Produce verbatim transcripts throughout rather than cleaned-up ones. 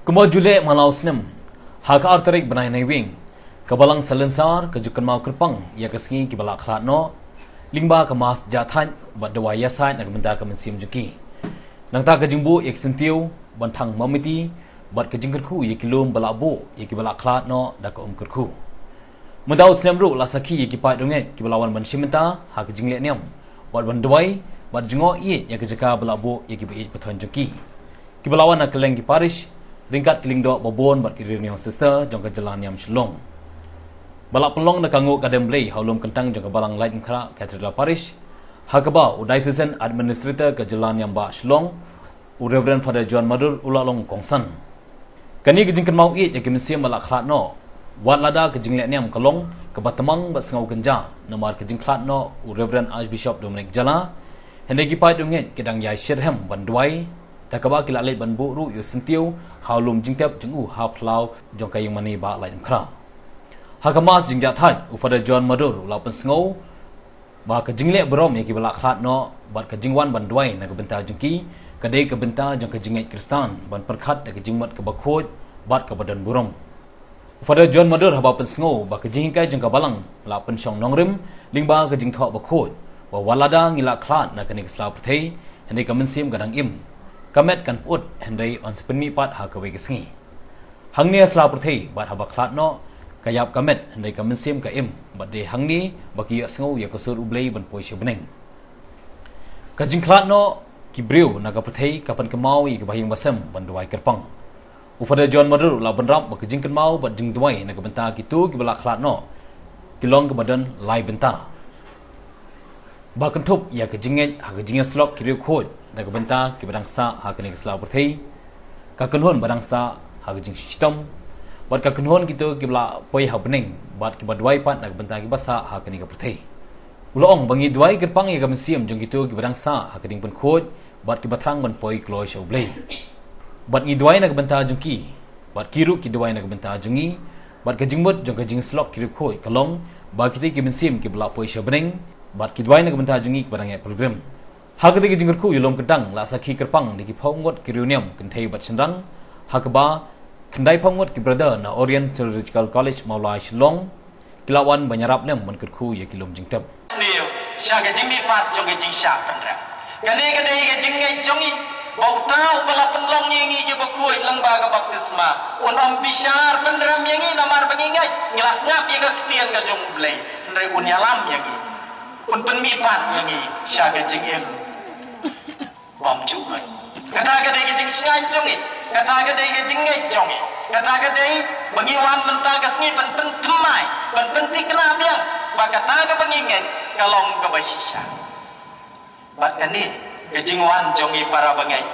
Kumba ju leh man la u snem, ha ka ar tarik bnai Naiwieng, ka Balang Salensar ka ju kynmaw kyrpang ïa ka sngi kiba la khlad noh lyngba ka mass jah thait bad duwai ïasaid na ka bynta ka mynsiem jong ki. Nangta ka jingbuh ïa ki syntiew ban thang mombati bad ka jingkyrkhu ïa ki lum ba la buh ïa kiba la khlad noh da ka um kyrkhu. Mynta u snem ruh la sakhi ïa ki paid riewngeit kiba la wan ban shim bynta ha ka jingleh niam bad ban duwai bad jngoh ïeit ïa ka jaka ba la buh ïa kiba ïeit ba thoiñ jong ki, kiba la wan na kylleng ki parish ryngkat ki lyngdoh babun bad ki riewniam sister jong ka jylla niam Shillong. Ba la pynlong da ka nguh ka dem Blei ha u lum kyntang jong ka Balang Laitumkhrah Cathedral Parish, ha kaba u Diocesan Administrator ka jylla niam bah Shillong, u Reverend Father John Madur u la long kongsan. Kane ka jingkynmaw ïeit ïa ki mynsiem ba la khlad noh wat lada ka jingleh niam ka long kaba tymmen bad sngew kynja namar ka jingkhlad noh u Reverend Archbishop Dominic Jala, hynrei ki paid riewngeit ki dang ïai shitrhem ban duwai, da kaba ki la leit ban buh ruh ïa u syntiew ha u lum jingtep jong u ha phyllaw jong ka ïingmane bah Laitumkhrah. Ha ka mass jingjah thait, u Father John Madur u la pynsngew ba ka jingleh burom ïa kiba la khlad noh bad ka jingwan ban duwai na ka bynta jong ki ka dei ka bynta jong ka jingngeit Khristan ban pyrkhat da ka jingmut kaba khuid bad kaba don burom. U Father John Madur haba pynsngew ba ka jinghikai jong ka Balang la pynshong nongrim lyngba ka jingthoh bakhuid ba wat lada ngi la khlad na kane ka sla pyrthei, hynrei ka mynsiem ka dang im. Ka met kan pyut hynrei yn sa pynmih pat ha kawei ka sngi. Hangne ha sla pyrthei bad haba khlad noh, ka ïap ka met hynrei ka mynsiem ka im, bad dei hangne ba ki ïohsngew ïa ka sur U Blei ban poi sha bneng. Ka jingkhlad noh ki briew na ka pyrthei ka pynkynmaw ïa kiba ha ïing ba sem ban duwai kyrpang. U Father John Madur u la bynrap ba ka jingkynmaw bad jingduwai na ka bynta kito kiba la khlad noh ki long kaba don lai bynta. Ba kynthup ïa ka jingngeit ha ka jingïasyllok ki riewkhuid na ka bynta kiba dang sah ha kane ka sla pyrthei, ka kynhun ba dang sah ha ka jingshitom, bad ka kynhun kito kiba la poi ha bneng bad kiba duwai pat na ka bynta kiba sah ha kane ka pyrthei. U la ong ba ngi duwai kyrpang ïa ka mynsiem jong kito kiba dang sah ha ka jingpynkhuid bad kiba thrang ban poi kloi sha U Blei. Bad ngi duwai na ka bynta jong ki, bad ki ruh ki duwai na ka bynta jong ngi, bad ka jingmut jong ka jingïasyllok ki riewkhuid ka long ba kitei ki mynsiem kiba la poi sha bneng bad ki duwai na ka bynta jong ngi kiba dang ïaid pilgrim. Ha katei ka jingkyrkhu ïalum kyntang la sakhi kyrpang da ki phew ngut ki riewniam kynthei bad shynrang, ha kaba khyndai phew ngut ki brother na Orient Theological College Mawlai Shillong ki la wan ban ïarap lem ban kyrkhu ïa ki lum jingtep. Sniew sha ka jingmihpat jong ka jingshah pynrem. Kane ka dei ka jingngeit jong ngi ba uta uba la pynlong ïa ngi kiba khuid lyngba ka baptisma un ym bishar pynrem ïa ngi namar ba ngi ngeit, ngi la sngap ïa ka ktien ka jong U Blei, hynrei un ïalam ïa ngi, un pynmihpat ïa ngi sha ka jingim bymjukut. Kata ka dei ka jingshngaiñ jong ngi, kata ka dei ka jingngeit jong ngi, kata ka dei ba ngi wan mynta ka sngi ban pynthymmai, ban pynthikna biang ba kata kaba ngi ngeit ka long kaba shisha. Bad kane ka jingwan jong ngi para bangeit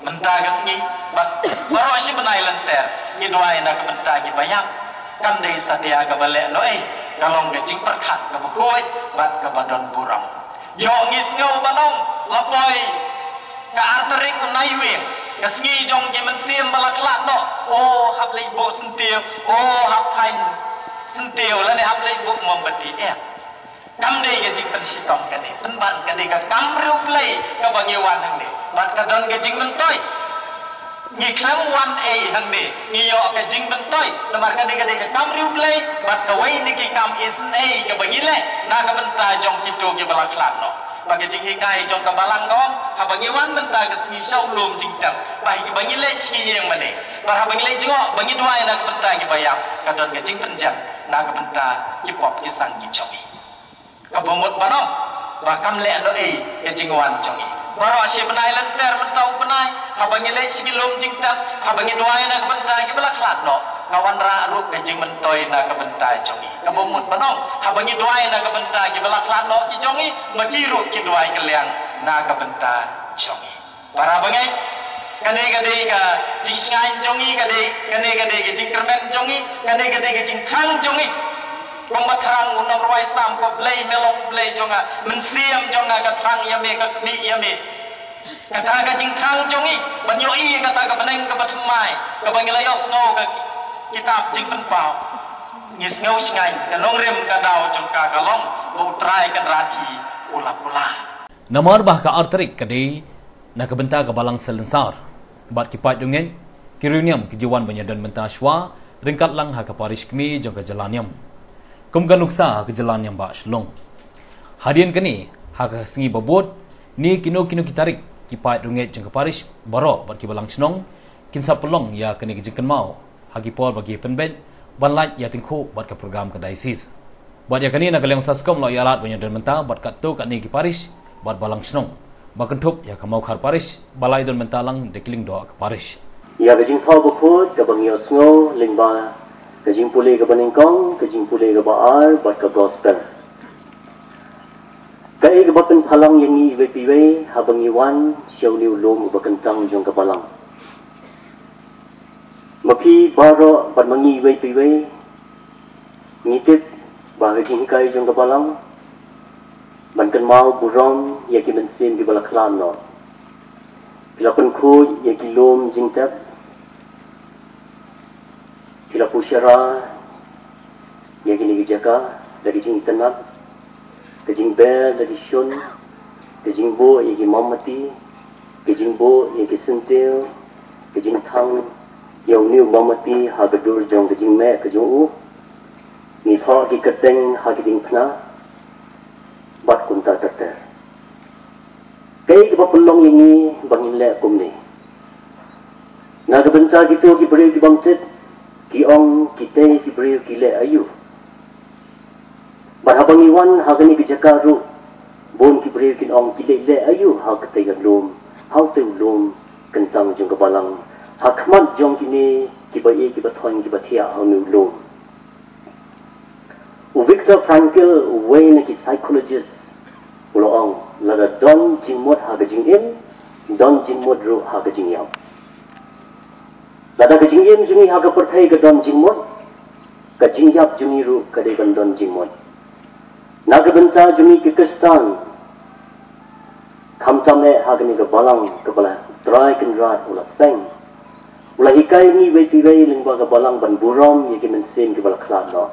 mynta ka sngi bad baroh shi bnai lynter, ngi duwai na ka bynta kiba ïap. Kam dei satia kaba lehnohei, ka long ka jingpyrkhat kaba khuid bad kaba don burom. Ïoh ngi sngew ban ong, la poi ka ar tarik u Naiwieng, ka sngi jong ki mynsiem ba la khlad noh. O, hap leit buh syntiew, o, hap thaiñ syntiew lane hap leit buh mombati, eh. Kam dei ka jingpynshitom kane, pynban kane ka kam riewblei kaba ngi wan hangne bad ka don ka jingmyntoi. Ngi khlem wan ei hangne, ngi ïoh ka jingmyntoi namar kane ka dei ka kam riewblei bad kawei na ki kam isynei kaba ngi leh na ka bynta jong kito kiba la khlad noh. Ba ka jinghikai jong ka Balang ka ong, haba ngi wan mynta ka sngi sha u lum jingtep, ba hi kiba ngi leit sha ki ïingmane, ba haba ngi leit jngoh ba ngi duwai na ka bynta kiba ïap, ka don ka jingpynjah na ka bynta ki pop ki sang ki jong ngi. Kaba mut ban ong ba kam lehnohei ka jingwan jong ngi. Baroh shi bnai lynter mynta u bnai, haba ngi leit sha ki lum jingtep, haba ngi duwai na ka bynta kiba la khlad noh, ka wanrah ruh ka jingmyntoi na ka bynta jong ngi. Kaba mut ban ong, haba ngi duwai na ka bynta kiba la khlad noh ki jong ngi, ma ki ruh ki duwai kylliang na ka bynta jong ngi. Para bangeit, kane ka dei ka jingshngaiñ jong ngi, ka dei, kane ka dei ka jingkyrmen jong ngi, kane ka dei ka jingthrang jong ngi. Kumba thrang u nongrwai Salm, ko Blei me long Blei jong nga, mynsiem jong nga ka thrang ïa me, ka khmih ïa me. Kata ka jingthrang jong ngi ban ïohi ïa kata ka bneng kaba thymmai kaba ngi la ïohsngew ka kitab Jingpynpaw. Ngi sngew shngaiñ ka nongrim ka daw jong ka ka long ba U Trai Kynrad hi u la pula. Namar ba ka ar tarik ka dei na ka bynta ka Balang Salensar bad ki paid riewngeit Ki riewniam ki ju wan ban ïadon bynta shuwa ryngkat lang ha ka parish kmie jong ka jylla niam. Kum ka nuksa ha ka jylla niam ba Shillong. Hadien kane, ha ka sngi ba bud, ne kino kino ki tarik, ki paid riewngeit jong ka parish baroh bad ki balang shnong kin sa pynlong ïa kane ka jingkynmaw ha ki por ba ki pynbeit ban lait ïa tyngkhuh bad ka program ka diocese. Bad ïa kane na ka liang Saskom la ïa lad ban ïadon bynta bad katto katne ki parish bad balang shnong ba kynthup ïa ka Mawkhar parish ba la ïadon bynta lang da ki lyngdoh ka parish. Ïa ka jingthaw bakhuid kaba ngi ïohsngew lyngba ka jingpule kaba nyngkong, ka jingpule kaba ar bad ka gospel. Kaei kaba pynphalang ïa ngi iwei pa iwei haba ngi wan sha une u lum uba kyntang jong ka balang. Ma phi baroh bad ma ngi iwei pa iwei ngi tip ba ka jinghikai jong ka balang ban kynmaw burom ïa ki mynsiem kiba la khlad noh. Phi la pynkhuid ïa ki lum jingtep, phi la pushara ïa kine ki jaka da ki jingitynnad, ka jingbeh da ki shun, ka jingbuh ïa ki mombati, ka jingbuh ïa ki syntiew, ka jingthang ïa une u mombati ha ka dur jong ka jingmeh ka jong u. Ngi thoh ki kyrteng ha ki diengphna bad kumta ter ter. Kaei kaba pynlong ïa ngi ba ngin leh kumne? Na ka bynta kito ki briew ki bym tip, ki ong, kitei ki briew ki leh aïu? Bad haba ngi wan ha kane ka jaka ruh, bun ki briew kin ong, ki leh leh aïu ha katei ka lum, ha utei u lum kyntang jong ka balang, ha khmat jong kine kiba ïeit kiba thoiñ kiba thiah ha une u lum. U Viktor Frankl, uwei na ki psychologist, u la ong, lada don jingmut ha ka jingim, don jingmut ruh ha ka jingïap. Lada ka jingim jong ngi ha ka pyrthei ka don jingmut, ka jingïap jong ngi ruh ka dei ban don jingmut. Na ka bynta jong ngi ki Khristan, khamtam eh ha kane ka balang kaba la Trai Kynrad u la seng, u la hikai ïa ngi iwei pa iwei lyngba ka balang ban burom ïa ki mynsiem kiba la khlad noh.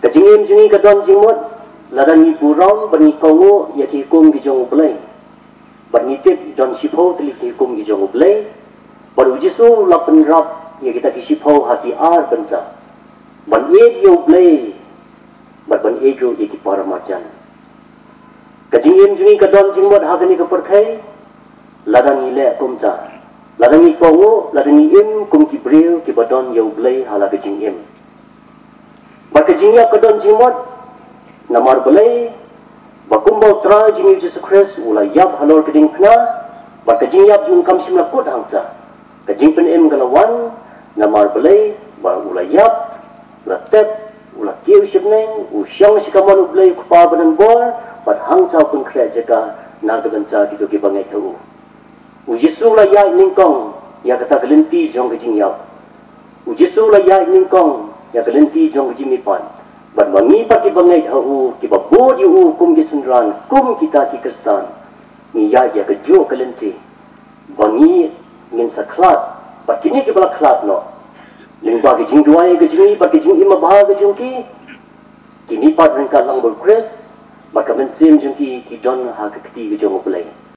Ka jingim jong ngi ka don jingmut lada ngi burom bad ngi kohnguh ïa ki hukum ki jong U Blei. Bad ngi tip don shiphew tylli ki hukum ki jong U Blei. Bad U Jisu u la pynrap ïa kita ki shiphew ha ki ar bynta. Ban ïeit ïa U Blei bad ban ïeit ruh ïa ki para marjan. Ka jingim jong ngi ka don jingmut ha kane ka pyrthei lada ngi leh kumta, lada ngi kohnguh, lada ngi im kum ki briew kiba don ïa U Blei ha la ka jingim. Bad ka jingïap ka don jingmut, namar balei? Ba kumba U Trai jong ngi U Jisu Khrist u la ïap halor ka diengphna, bad ka jingïap jong u kam shym la kut hangta. Ka jingpynim ka la wan, namar balei? Ba u la ïap, u la tep, u la kiew shibneng, u shong sha kamon U Blei U Kpa ba donbor, bad hangta u pynkhreh jaka na ka bynta kito kiba ngeit ha u. U Jisu u la ïaid nyngkong ïa kata ka lynti jong ka jingïap. U Jisu u la ïaid nyngkong ïa ka lynti jong ka jingmihpat. Bad ma ngi pat kiba ngeit ha u, kiba bud ïa u kum ki synran, kum kita ki Khristan, ngi ïaid ïa kajuh ka lynti. Ba ngi ngin sa khlad bad kine kiba la khlad noh. Lyngba ka jingduwai ka jong ngi bad ka jingim babha ka jong ki, kine pat ryngkat lang bad U Khrist, bad ka mynsiem jong ki ki don ha ka kti ka jong U Blei.